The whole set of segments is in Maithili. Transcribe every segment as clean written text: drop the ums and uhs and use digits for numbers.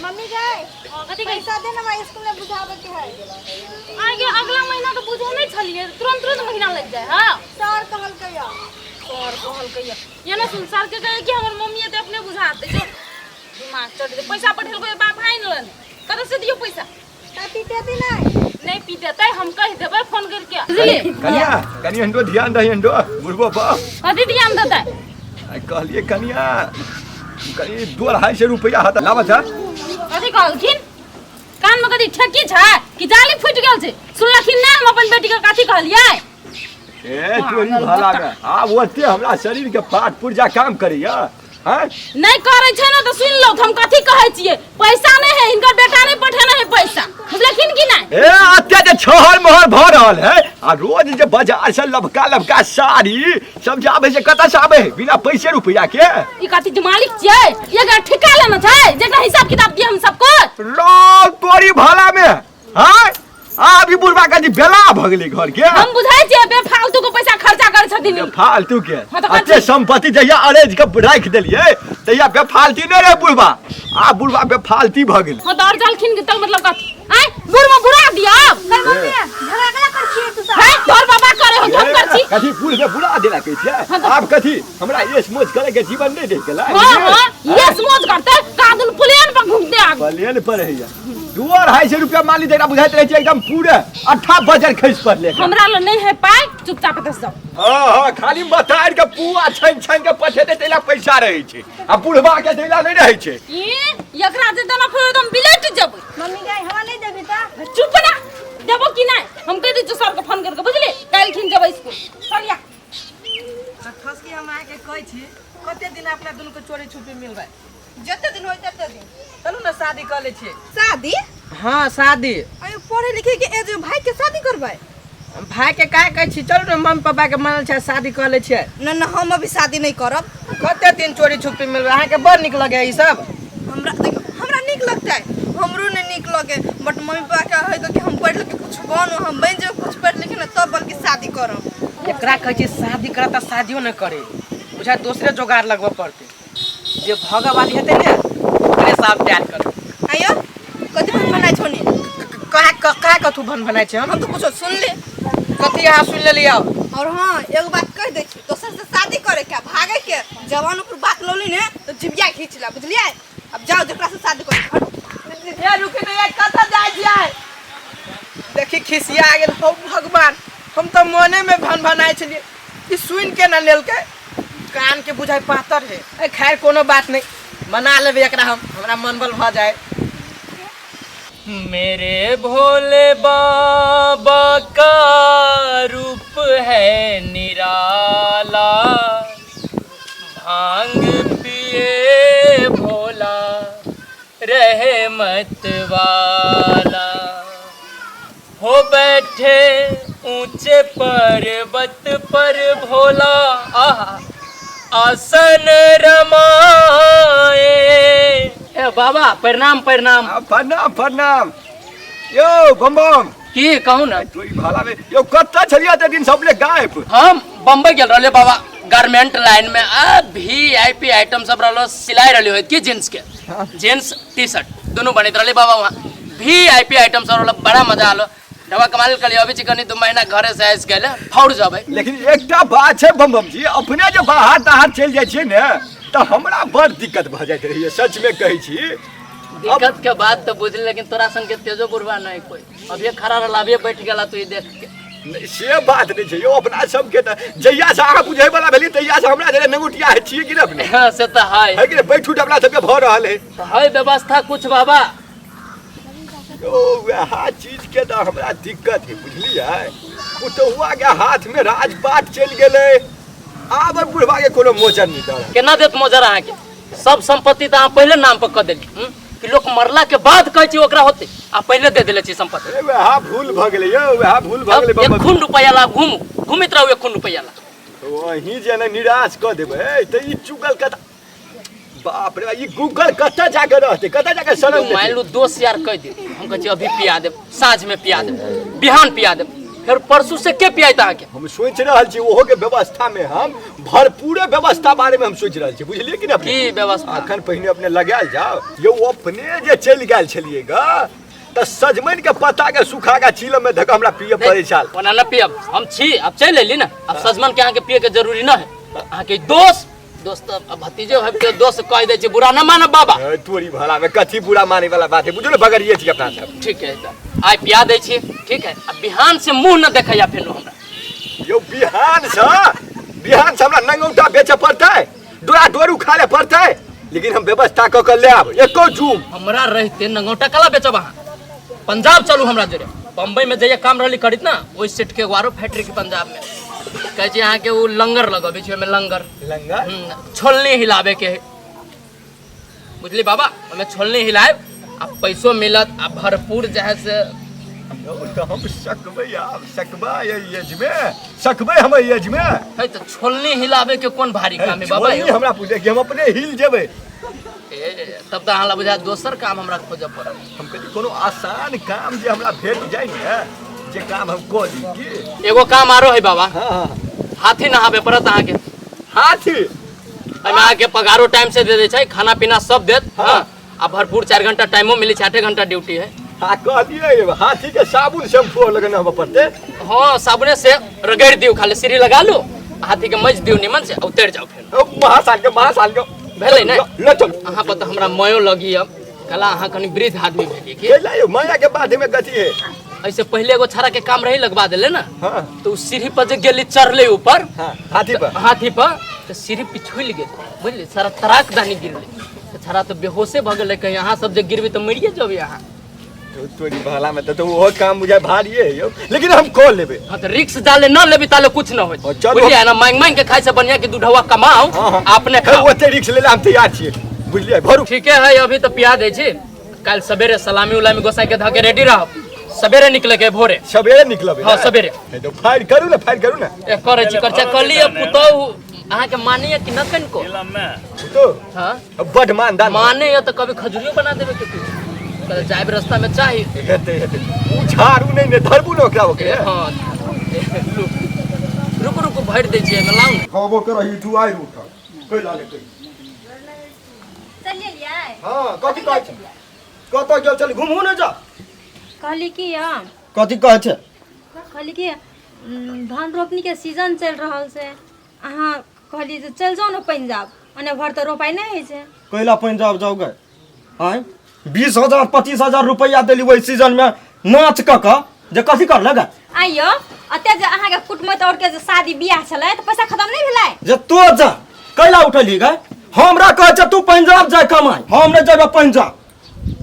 मम्मी गए। हाँ, कथी कहै? पैसा दे ना, हमरा स्कूल में बुझाबे के है। आगे अगला महीना तो बुझे नहीं छलिए, तुरंत तुरंत महीना लग जाए। हाँ, सर कहलकै या। सर कहलकै या। ये ना सुन, सर के कहे कि हमर मम्मी एते अपने बुझा दे जो दिमाग चढ़ दे। पैसा पठेलको बाप आइन लन, कतऽ से दियो पैसा? त पीटे दी नहीं। नहीं पीटेतै, हम कहि देबै फोन करके, बुझलिए? कनिया, कनि हंडो ध्यान दही हंडो बुढ़बो पर। कथी ध्यान देतै? आइ कहलिए कनिया, कनि 250 रुपया हाथ लाबऽ छ। कथी कहलखिन? कान में कथी ठेकी छै कि जाली फूटि गेल छै? सुनलखिन ना हम अपन बेटी के कथी कहलियै? ए तोरी भला में आब ओते हमरा शरीर के पाट पुर्जा काम करैया? हैं? नहीं करै छै ना तऽ सुनि लो हम कथी कहै छियै। पैसा नहीं है, हिनकर बेटा नहीं पठेने है पैसा, बुझलखिन कि नहीं? ए अते जे छहर मोहर भऽ रहल है आ रोज जे बाजार से लबका लबका साड़ी सब जे आबै छै, कतऽ से आबै है बिना पैसे रुपया के? ई कथी जे मालिक छियै? एकरा ठिका लेना छै जेकरा हिसाब किताब दिए हम सबको। रौ तोरी भला में। हैं, आब ई बुढ़बा कथी बेला भऽ गेलै घर के? हम बुझै छियै, बेफालतू के पैसा खर्चा करै छथिन ई। फालतू के? हाँ तऽ अते कथी? संपत्ति जहिया अरेज के राखि देलियै तहिया बेफालती नहि रहै बुढ़बा, आ बुढ़बा बेफालती भऽ गेलै। हाँ तऽ और जलखिन के तब मतलब कथी? आय बूढ़ में बुरा दिया अब। कल मम्मी, झगड़ा कला कर छियै तू सब? है तोर बाबा करे हो, हम कर छी। कथी बूढ़ में बुरा देला कहै छियै? हाँ तऽ- आब कथी हमरा एस मौज करे के जीवन नहि रहि गेलै? हाँ हाँ, ये मौज करते कादुन प्लेन पर घूमते आग। प्लेन पर हैया 250 रुपया माली जेकरा बुझाइत रहै छै एकदम पूरे अट्ठा बजर खसि पड़लै एकरा। हमरा ल नहीं है पाई, चुपचाप एतऽ से जाओ। हाँ हाँ, खाली मतार के पुआ छानि छानि के पठेतै तैला पैसा रहै छै आ बुढ़बा के तैला नहि रहै छै। ई एकरा जे देना फेर एकदम बिलट जेबै। मम्मी गई, हमरा नहीं देबी त? चुप ना, देबो कि नहीं? हम कह दै छियौ सर के फोन करके, बुझली? काल्हि खिन जेबै स्कूल, चल या। ठसकी, हम अहाँके कहै छी, कते दिन अपना दुनू के चोरी छुपी मिलबै? जते दिन होय तते दिन। चलू ने, शादी कऽ लै छियै। शादी? हाँ, शादी। अयो, पढ़े लिखे के एज में भाई के शादी करबै? भाई के काहे कहै छी? चलू ने, मम्मी पापा के मानल छै, शादी कऽ लै छियै। न न, हम अभी शादी नहीं करब। कते दिन चोरी छुपी मिलबै? अहाँके बड़ नीक लगैया ई सब। हमरा देखियौ, हमरा नीक लगतै, हमरो नहीं नीक लगे, बट मम्मी पापा के है कि हम पढ़ लिख के कुछ बनू, हम बन जाऊ कुछ पढ़ लिख ने, तब बल्कि शादी करब। एकरा कहै छी शादी करत तऽ शादियो नहि करे बुझाय, दोसरे जोगाड़ लगबऽ पड़तै। जे भगऽ वाली हेतै ने, ओकरे साफ प्यार करबै। आयो, कथी भन बनाइ छोनी? कहा कहा कथू भन बनाइ छै हम? हम तो कुछो सुन ले। कथी अहाँ सुनि लेलियै? और हाँ, एगो बात कह दै छी, दोसर से शादी करे के आ भागे के जवान ऊपर बात लौली ने तो जिबिया खींच ला, बुझलियै? अब जाओ, जेकरा से शादी करे, हटू। ए रुके ने, ए कतऽ जाइ छियै? देखी, खिसिया गेल। हौ भगवान, हम तऽ मने में भन भनाइ छलियै, ई सुनि के ना लेलकै, कान के बुझाइ पातर है। ए खैर, कोनो बात नहीं, मना लेबै एकरा हम, हमरा मनबल भऽ जाए। मेरे भोले बाबा का रूप है निराला, भांग पिए भोला रहे मत वाला, हो बैठे ऊंचे पर्वत पर भोला आहा आसन रमाए। ए बाबा, प्रणाम प्रणाम। आ, प्रणाम प्रणाम यौ बम बम। की कहू ने? तू ई भाला में यौ कतऽ छलियै एते दिन सबले गायब? हम बम्बई गेल रहलियै बाबा, गारमेंट लाइन में आ भी I P item सब रहलो, सिलाई रहली होत की जींस के, जींस टी शर्ट दोनों बनैत रहले बाबा। वहाँ भी I P item सब रहलो, बड़ा मजा आलो। दवा कमाल कलियो, अभी चिकनी 2 महीना घरे से आइस गेले, फौर जबै। लेकिन एकटा बात छै बम बम जी, अपने जे बाहर ताहर चलि जाइ छियै ने तऽ हमरा बड़ दिक्कत भऽ जाइत रहैए, सच में कहै छी। दिक्कत के बात तो बुझली, लेकिन तोरा सन के तेजो बुढ़वा नहीं कोई। अभी खड़ा रहला, अभी बैठ गेला तू ई देख के। नहि, से बात नहि छै यौ, अपना सबके तऽ जहिया से अहाँ बुझै वाला भेलियै तहिया से हमरा जेना नंगुटिया है छियै कि ने अपने? हाँ, से तो है। है कि नहि? बैठू तऽ अपना सबके भऽ रहल है। तो है व्यवस्था कुछ बाबा। यौ, वएह चीज के तऽ हमरा दिक्कत है, बुझलियै? पुतहुआ के हाथ में राजपाट चलि गेलै, आब ओहि बुढ़वा के कोनो मोचन नहि दऽ रहल। केना देत मोजर अहाँके? सब संपत्ति तऽ अहाँ पहिले नाम पर कऽ देली, हम्म? कि लोक मरला के बाद कहै छी ओकरा होते, आ पहिले दे देले छी संपत्ति। ए, वएह भूल भऽ गेलै यौ, वएह भूल भऽ गेलै। अब एखुन रुपया ला घूमू, घूमित रहू एखुन रुपया ला। वहीं जे ने निराश कऽ देबै तऽ ई चुगल कथा, बाप रे, ई गूगल कतऽ जाके रहतै, कतऽ जाके शरण मान लेतै? लू दोस्त यार कहि दे, हम कहै छी अभी पिया देब, साँझ में पिया देब, बिहान पिया देब, फिर परसू से के पियाइत अहाँके? हम सोचि रहल छी ओहो के व्यवस्था में, हम भरपूरे व्यवस्था बारे में हम सोचि रहल छी, बुझलिए कि ना अपने? की व्यवस्था? अखन पहिने अपने लगायल जाओ यौ। अपने जे चलि गेल छलिए ग तऽ सजमनि के पत्ता के सुखा के चीलम में धक हमरा पिए पड़ै छल। ओना न पियब हम छी, अब चलि अयली ने, अब सजमन के अहाँके पिए के जरूरी न है। अहाँके दोस्त दोस्त अब भतीजे होब के दोस्त कह दै छी, बुरा न मानब बाबा। ए, तोरी भला में कथी बुरा माने वाला बात है, बुझलो ने, बगड़िए छी अपना सब। ठीक है, तऽ आइ पिया दै छी, ठीक है, अब बिहान से मुंह न देखैया फेनो हमरा। यौ बिहान से हमरा नंगौटा बेचऽ पड़तै, डोरा डोर उखाड़े पड़तै, लेकिन हम व्यवस्था कऽ के लायब एको जूम। हमरा रहते नंगौटा कला बेचब अहाँ? पंजाब चलू हमरा जोरे, बम्बई में जइया काम रहली करित ना, ओहि सेठ के एगो आरो फैक्ट्री के पंजाब में, कहै छी अहाँके ओ लंगर लगबै छै, ओहिमे लंगर लंगर छोलनी हिलाबे के है, बुझली बाबा? ओहिमे छोलनी हिलायब आ पैसो मिलत आ भरपूर जे है से। यौ तऽ हम सकबै, आब सकबै एहि एज में, सकबै हम एहि एज में? है तऽ छोलनी हिलाबे के कोन भारी काम है बाबा? छोलनी हमरा पूछे कि हम अपने हिल जेबै। ए, तब तऽ अहाँ ला बुझा दोसर काम हमरा खोजऽ पड़त। हम कहै छी कोनो आसान काम जे हमरा भेट जाय ने, जे काम हम कऽ ली की। एगो काम आरो है बाबा। हाँ। हाथी नहाबे पड़त अहाँके। हाथी? एहिमे अहाँके पगारो टाइम से दे दै छै, खाना पीना सब देत। हाँ, आ भरपूर 4 घंटा टाइमो मिलै छै, 8 घंटा ड्यूटी है। आ कहलिए हाथी के साबुन शैम्पू लगन हम पड़ते? हाँ, साबुने से रगड़ दियौ, खाली सीढ़ी लगा लू, हाथी के मज दियौ निमन से आ उतरि जाउ फेर। महासाल के महासाल के भेलै ने? ल चल। अहाँ पर तऽ हमरा मयो लगी अब कला, अहाँ कनि वृद्ध आदमी भेलियै की। कैला यौ, माया के बाधे में कथी है? ऐसे पहले एगो छाड़ा के काम रही लगवा देले ना। हाँ। तो उ सीढ़ी पर जे गेली चढ़ले ऊपर। हाँ, हाथी पर। हाथी पर तो सीढ़ी पिछुल गेल, बुझली, सारा तराक दानी गिरले, तो छाड़ा तो बेहोशे भऽ गेलै। कहीं अहाँ सब जे गिरबी तऽ मरिए जेबै अहाँ। तो तोरी भाला में तो ओहो काम बुझाय भारी है यौ, लेकिन हम कऽ लेबै। हाँ, तो रिक्स जाले न लेबी ताले कुछ न होय। हाँ, चलू। बुझलियै ना, मांग मांग के खाइ से बढ़िया कि दूधवा कमाओ। हाँ। अपने खाओ। ओते रिक्स लेला हम तैयार छियै, बुझलियै, भरू। ठीके है, अभी तो पिया दै छी, काल्हि सवेरे सलामी उलामी गोसाई के धके रेडी रहब, सवेरे निकले के भोरे। सवेरे निकलबै? हाँ, सवेरे। हे तो फायर करू ने, फायर करू ने। ए करै छी, खर्चा कर लिअ। पुतहु अहाँके मानैया कि न कनिको? तो हाँ, बड मानदान माने तऽ कभी खजुरियो बना देबै के कुछ कहले जायब रास्ता में चाही। हेतै हेतै, उ झाड़ू नहि ने धरबू ने ओकरा ओकरे। हाँ, लू। रुकू रुकू, भरि दै छियै एहिमे, लाउ ने। कहबो करही तू आइ उठल कैला ले कही। चलिए लियै। हाँ, कथी कहै छै? कतऽ गेल छली? घुमू ने जा। कहली कि हम कथी कहै छै? कहली कि धान रोपनी के सीजन चलि रहल छै, अहाँ कहली जे चलि जाउ ने पंजाब, ओने भर तऽ रोपाइ नहि होइ छै। कैला पंजाब जाओ गए? आँय, 20,000 25,000 रुपैआ देली ओहि सीजनमे नाच कऽ कऽ जे कथी कर लगा? आइयो अते जे अहाँके कुटमैत और के जे शादी बियाह छलै तऽ पैसा खत्म नहि भेलै? जे तो जा कैला उठली गए? हमरा कहै छै तू पंजाब जाय कमाय, हम नहि जेबै पंजाब।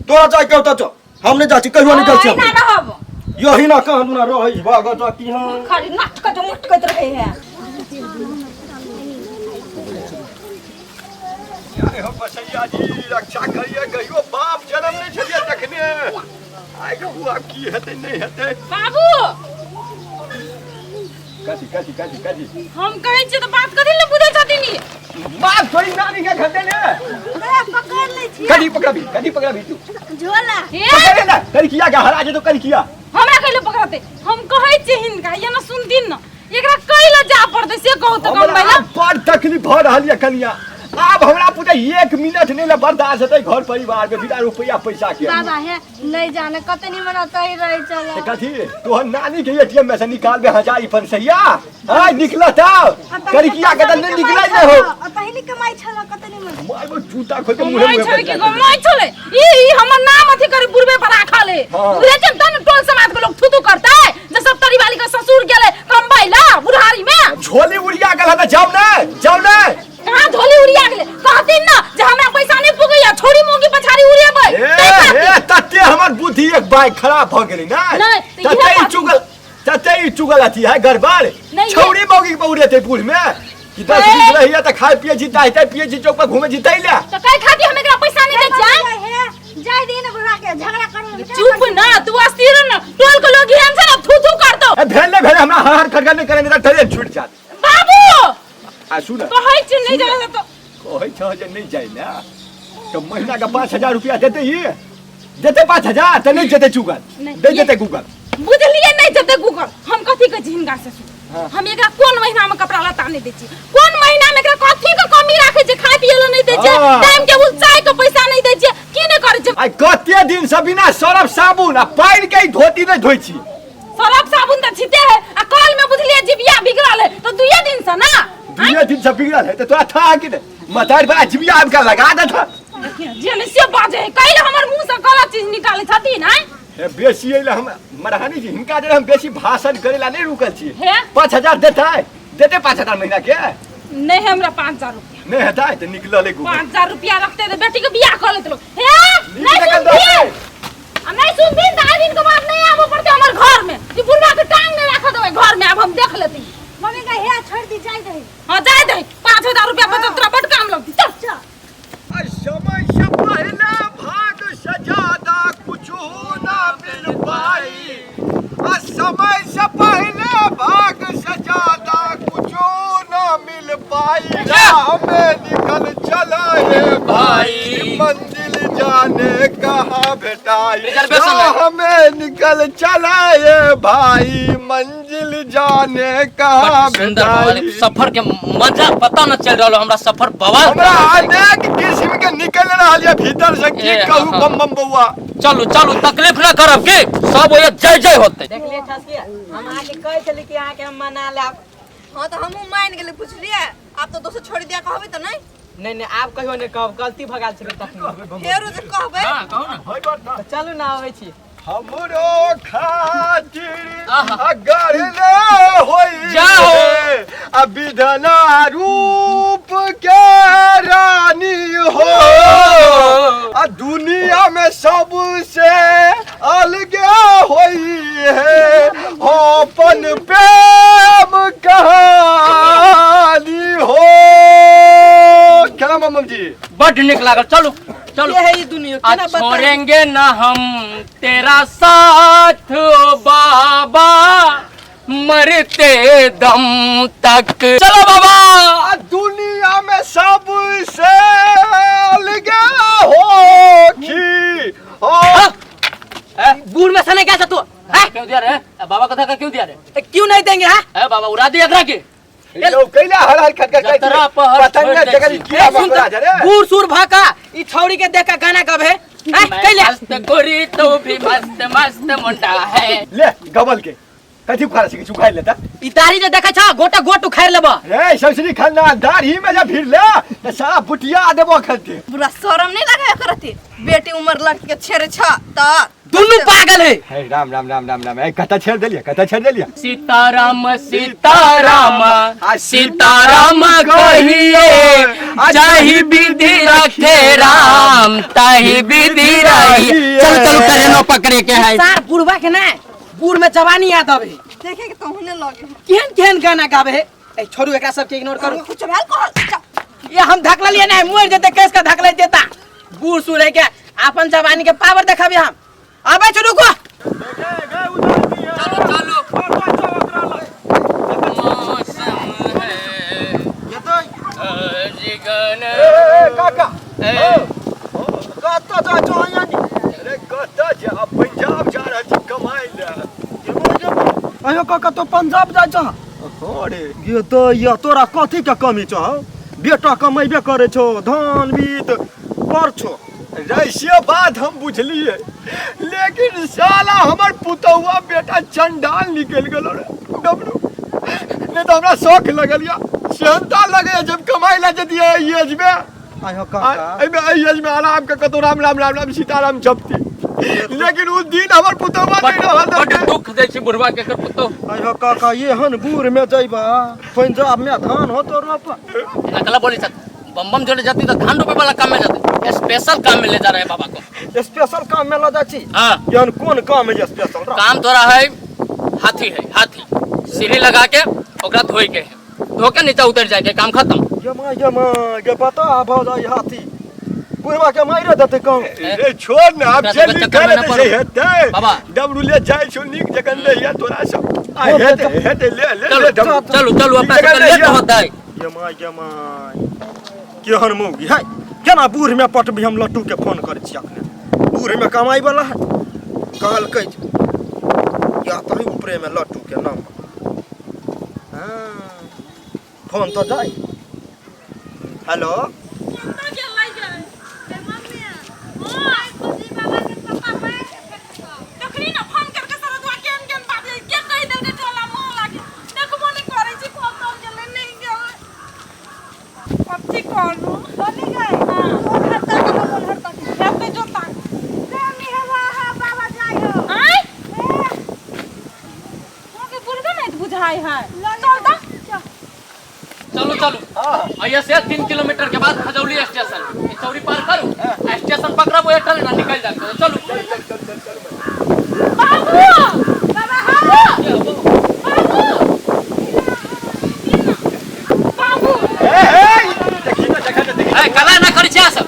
तोरा जाय के होतौ चल, हम नहि जाइ छी, कहियो नहि जाइ छी। एहिना रहब। यही ना कहाँ दुना रहै भागत की। हाँ, खाली नाटकत मुटकत रहे है। आइ हम बसैया जी रक्षा करिए, कहियो बाप जन्म नहि छलियै तखने। आइ कहू आब की हेतै नहि हेतै। बाबू। कथी कथी कथी कथी? हम कहै छियै तऽ बात कथी लए बुझै छथिन ई? बाप थोड़ी नानी के खते ने। पकड़ लै छी। कथी पकड़बी? कथी पकड़बी तू? झोला। हे। पकड़े ना, कलकिया के हरा जेतो कलकिया। हमरा कैले पकड़ते? हम कहै छियै हिनका ये ना सुनथिन न, एकरा कैले जा पड़तै से कहू तऽ। हमरा कम बैला बड़ तकलीफ भऽ रहल यऽ कनिया, आब हमरा पूरा एक मिनट नहि ने बर्दाश्त हेतै घर परिवार में बिना रुपया पैसा के। बाबा हे, नहि जाने कते निमन ओतहि रहै छल। ए, कथी तोहर नानी के एटीएम में से निकालबे हजार पंसैया? हाँ, निकलत आव करिकिया के तऽ नहि निकलै नहि हो। ओतहि नहि कमाइ छल कते निमन। माय जूता खोल के मुँहे कमाइ मुँहे छलै कि पर कमाइ छलै? ई ई हमर नाम अथी करी बुढ़बे पर राखल है। हाँ। बुझै छियै तब ने टोल समाज के लोग थू थू करतै जे सब तरी वाली के ससुर गेलै कमबै ला बुढ़ारी में। झोली उड़िया गेल हँ तऽ जाउ ने, जाउ ने। कहाँ झोली उड़िया गेलै? कहथिन ना जे हमरा पैसा नहि पुगैया, छोरी मोगी पछाड़ी उड़ेबै। ए तै खातिर। ए, तते हमर बुद्धि एक बाइक खराब भऽ गेलै ने। नहि, तऽ इहे तते ई बात- चुगल, तते ई चुगल अथी है गड़बड़। नहि, ये- छौड़ी मौगी के उड़ेतै बूढ़ में कि 10 ए। 20 रहैया तऽ खाय पिए छी ताहि पिए छी, चौक पर घूमे छी तै ले। तऽ कै खातिर हम एकरा पैसा नहि दै छियै? हे, जाय दे ने बुढ़ा के, झगड़ा करू। चुप ना तू, अस्थिर न, टोल के लोग एहन छै ना, थू थू करतौ। ए, भेल नहि भेल, हमरा हर हर खड़खड़ नहि करे, नहि तऽ ट्रेन छूटि जायत। बाबू। आ सुन, कहै छी नहि जाइ लए तऽ कहै छह जे नहि जाइ ने तऽ महीना के 5,000 रुपया देतै, ई देतै 5,000 तऽ नहि जेतै चुगल। नहि, नहि जेतै गूगल। बुझलियै? नहि जेतै गूगल। हम कथी कहै छी हिनका से सुन। हम एकरा कोन महीना में कपड़ा लत्ता नहीं दै छी, कोन महीना में एकरा कथी के कमी राखै छी, खाय पिए ला नहीं दै छी, हाँ। टाइम टेबुल चाय के पैसा नहीं दै छी, की नहीं करै छी। आइ कते दिन से बिना सरफ साबुन आ पानि के ई धोती नहि धोइ छी। सरफ साबुन तऽ छिते है आ कल में बुझलिए जिबिया बिगड़ल है तो दुइये दिन से ना। दुइये दिन से बिगड़ल है तऽ तोरा था कि नहि मतारि बड़ा जिबिया आबि के लगा देत। देखिए जे नहीं से बाजे है, कैले हमर मुंह से गलत चीज निकाले छथिन। आय हे बेसी अइले हम मरहानी जी हिनका जरे हम बेसी भाषण करे ला नहीं रुकल छी। हे? 5000 देतै देते 5000 महीना के नहीं है हमरा 5000 रुपया नहीं हेतै तऽ निकलले गो 5000 रुपया रखते तो बेटी के बियाह कर लेते लोग। हे नीक नहीं लगल सुनथिन रहतै। आ नहीं सुनथिन तऽ आइ दिन के बाद नहीं आबो पड़ते हमर घर में। ई बुढ़वा के टांग नहीं राख देबै घर में, अब हम देख लेती। मम्मी का हे छोड़ दी जाय दही। हां जाय दही, 5000 रुपया बचत तोरा बड काम लगती। चल चल। आ समय से पहले भाग से ज्यादा कुछ ना मिल पाई, आ समय से पहले भाग से ज्यादा कुछ ना मिल पाई। राह में निकल चला है भाई, मंजिल जाने कहाँ भेटाई। रिजर्वेशन है। राह में निकल चला है भाई, मंजिल जाने कहाँ बड सुंदर बाबा, भेटाई। सफर के मजा पता न चल रहल हमरा, सफर बवाल हमरा अनेक किस्म के निकल रहल ये भीतर से की ए, कहू हाँ। बम बम बउआ। चलू चलू तकलीफ न करब की सब ओया जय जय होते। देखलिए ठसकिया, हम अहाँके कहै छली कि अहाँके हम मना लेब। हाँ तो हमहूँ मान गेली बुझलिए। आब तो दोसर छोड़ दिया कहबै तऽ नहीं। नहीं नहीं आब कहियो नहीं कहब, गलती भऽ गेल छलै तखनी। फेरो जे कहबै। हां कहू ना। होय बात ना। तऽ चलू ना अबै छी। हमरो खातिर आहा। अगर ने होई जाओ। आ विधना रूप के रानी हो, आ दुनिया में सबसे अलगे होई है अपन प्रेम कहानी हो। केना मम्मी जी बड नीक लागल। चलू चलू। के है ई दुनिया आ केना बताई? छोड़ेंगे ना हम तेरा साथ ओ बाबा मरते दम तक। चलो बाबा। आ दुनिया में सबसे अलगे हो की हो। बूढ़ में सने क्या तू? हैं? क्यों दिया रे? ए, बाबा कथा का क्यों दिया रे? ए, क्यों नहीं देंगे? हाँ ए बाबा उड़ा दिया एकरा के। यो कैला हर हर खट खट जतरा पहर पतंग छोड़ दै जगह छी। कीड़ा ए, सुन मकोड़ा त, जरे। बूढ़ सूर भाका ई छौड़ी के देख के गाना गबे हैं? मैं कैले मस्त गोरी तो भी मस्त मस्त मुंडा है। ले गबल के कथी उखाड़ सके उखाड़ लेता। ई दाढ़ी जे देखै छ गोटा गोट उखाड़ लेब। रे सौसरी खाना दाढ़ी में जब भीड़ ले त सारा बुटिया देबो खलते। बुरा शरम नहीं लगे करती बेटी उम्र लड़की के छेड़े छ त दुनू पागल है। हे राम राम राम राम राम। ए कता छेड़ देलिया, कता छेड़ देलिया। सीताराम सीताराम सीताराम कहिए जाहि विधि रखे राम ताहि विधि रही। चल चल करेनो पकड़े के है। सार बुढ़वा के ना बूढ़ में जवानी याद आवे। देखे के तोहने लगे है। केहन केहन गाना गावे है। ए छोड़ू एकरा सब के इग्नोर करू। कुछ भेल कह चल। ये हम धकल लिए ना मुर जेते केस का धकले देता। बूढ़ सूढ़ है के अपन जवानी के पावर देखाबे हम। आबे छोड़ू को। चलो चलो मौसम है जीवन। ए काका ए, कतऽ जाइ छौ यानी? अरे कतऽ जा पंजाब जा रहल छी कमाइ ले। अयो काका तो पंजाब जाइ छह? हाँ रे। ये तो ये तोरा कथी के कमी छौ? बेटा कमेबे करे छौ, धान बीत पर छौ। रैसे बात हम बुझलिए, लेकिन साला हमर पुतौआ बेटा चंडाल निकल गेलो रे डबरू। नहीं तो हमरा शौक लगल या सेहनता लगे जब कमाई ला जतिए एहि एज में। आयो काका एहिमे एहि एज में आराम के कतौ राम राम राम राम सीताराम जपती, लेकिन उ दिन हमर पुतौआ नहीं रहल। बड दुख दै छी बुढ़वा के एकर पुतोह। आयो काका एहन बूढ़ में जइबा पंजाब में धान होतो रोप। अकला बोली सर बम बम जोड़े जाती तो धान रोपे वाला काम में जाते, स्पेशल काम में ले जा रहे हैं बाबा को। स्पेशल काम में ल जाइ छी? हाँ। एहन कोन काम है स्पेशल? काम तोरा है हाथी है, हाथी सीढ़ी लगा के ओकरा धोई के है, धो के नीचा उतर जाए के काम खत्म। ये मा ये मा ये बता भ जाइ हाथी बुढ़वा के मारि देतै कहूँ। रे छोड़ ना अब ओकरा जे सबके निकल चक्कर में ना से पड़ो। हेतै बाबा। डबरू ले जाइ छौ नीक जगन ले या तोरा सब आ हेतै हेतै ले ले चलो ले डबरू। चलो चलो अपना नीक सबके जगन ले लेट या। होतै। ये मा ये मा केहन मौगी है, केना बूढ़ में पटबी? हम लट्टू के फोन करै छी अखने। बूढ़ में कमाई वाला है कहलकै जे रहता है ऊपरे में लट्टू के नंबर। हाँ फोन तो जाए। हेलो तखनी ना फोन करके सरदुआ केहन केहन बात है के कहि देलकै टोला मोहल्ला के देखबो नहि करै छी कतौ गेलै नहि गेलै कथी करू बनी गए ओन्हर तक हम ओन्हर तक हेतै जोता मम्मी हवा हा बाबा जाय हो। आँय अहाँके बुढ़बे नहि बुझाइ है चल तऽ। चलू चलू अइया से 3 किलोमीटर के बाद खजौली स्टेशन, ई चौरी पार करू आ स्टेशन पकड़ब, ओहे ट्रेन निकल जायत। चलू बाबू बाबा बाबू बाबू ए हे देखी तो जगह तो देखी। ए कला ना करी छिया सब।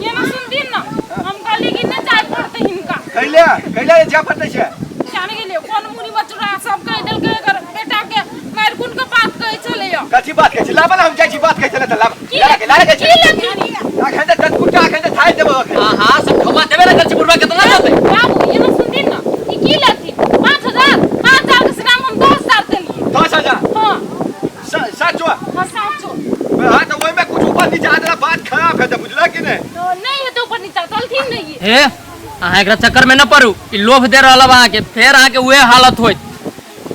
ये ना सुनथिन ना, हम कहली कि नहि जाय पड़तै हिनका। कैला कैला जा पड़तै छै? जाने गेलियै कोन मुनि बचरा सब कहि देलकै एकर बेटा के मारि कुन के बात कहै छलैया। कथी बात कहै छै? लाबा ना हम जाइ छी बात कहै छलै तऽ लाबा। की लाला के लाला के की लेथिन? अखन तऽ 10 कुट्टा अखन तऽ थाहि देबो अखन। हां हां सब ठोमा देबे ना करै छी बुढ़वा केतना देतै। बाबू ये ना सुनथिन ना ई की लेथिन? 5000 5000 के सिराम हम 10000 देलियै। 10000? हां। साचो? हां साचो। हां तऽ ओहिमे कुछ ऊपर नीचा आदरा बात खराब हेतै बुझलक कि नहि? तो नहीं हेतै ऊपर नीचा चलथिन नहीं ये। हे अहाँ एकरा चक्कर में न पड़ू, ई लोभ दे रहल बा अहाँके, फेर अहाँके उहे हालत होइत,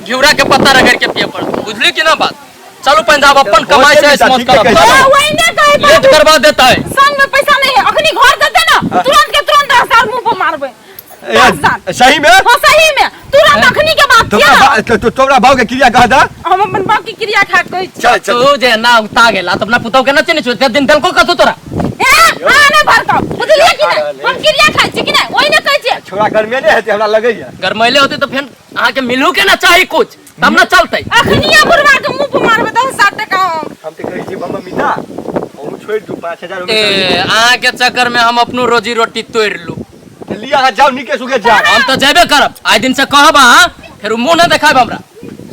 घिउरा के पत्ता रगड़ के पिए पड़त, बुझली कि ना बात? चलू पंजाब अपन कमाई से ऐश मौज करब। हां वही ने कहै लेट बाबू करवा देता है। संग में पैसा नहीं है अखनी घर देते ना तुरंत के तुरंत 10000 मुंह पर मारबै। 10000 सही में? हां सही में तुरंत अखनी के बात तोरा किया तोरा बाबू के क्रिया कह दा। हम अपन बाप के क्रिया खा कहै छी। चल चल तू जे ना उता गेला त अपना पुतौ के ना चिन्है छौ, एते दिन देलको कथू तोरा? ए हां नहीं भरकाउ बुझलियै कि नहीं? हम क्रिया खाइ छी कि नहीं ओहि ने कहै छियै। छोरा गर्मी नहि हेतै हमरा लगैया। गरमैले होते तो फेर अहाँके मिलू के ना चाही कुछ तब ना चलतै। अखनिया बुढ़वा के मुंह पर मारबै 10000 टका हम। हम तऽ कहै छी मम्मी मिता हम छोड़ि दू 5000 ए अहाँके चक्कर में हम अपनो रोजी रोटी तोड़ि लू। लिअ अहाँ जाउ नीके सुखे जाउ। हम तऽ जेबे करब आइ दिन से कहब अहाँ फेर उ मुँह ना देखायब हमरा।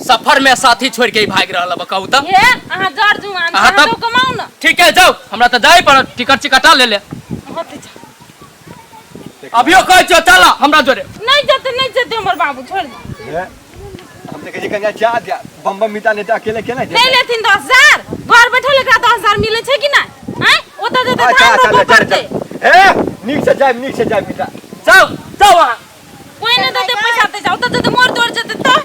सफर में साथी छोड़ के ही भागि रहल बा कहू तऽ। हे अहाँ जर जुआन अहाँ अहाँ तब तो कमाउ ना। ठीक है जाउ हमरा तऽ जाय पड़त, टिकट चिकटा ले ले। हाँ तऽ जा। अभियो कहै छियौ चल हमरा जोरे। नहीं जेतै नहीं जेतै हमर बाबू छोड़ दे। हम तऽ कहै छी कनिया जा जा बम बम मिता नहि तऽ अकेले केना जेतै? नहीं लेथिन 10000 घर बैठल एकरा 10000 मिलै छै कि नहीं? आँय ओतऽ जेतै अच्छा, धान अच्छा, रोपऽ चल, पड़तै। चल। ए नीक से जायब नीक से जायब मिता। जाउ जाउ अहाँ। कोई नहीं देतै पैसा तऽ जाउ ओतऽ जेतै मोर तोड़ जेतै तऽ।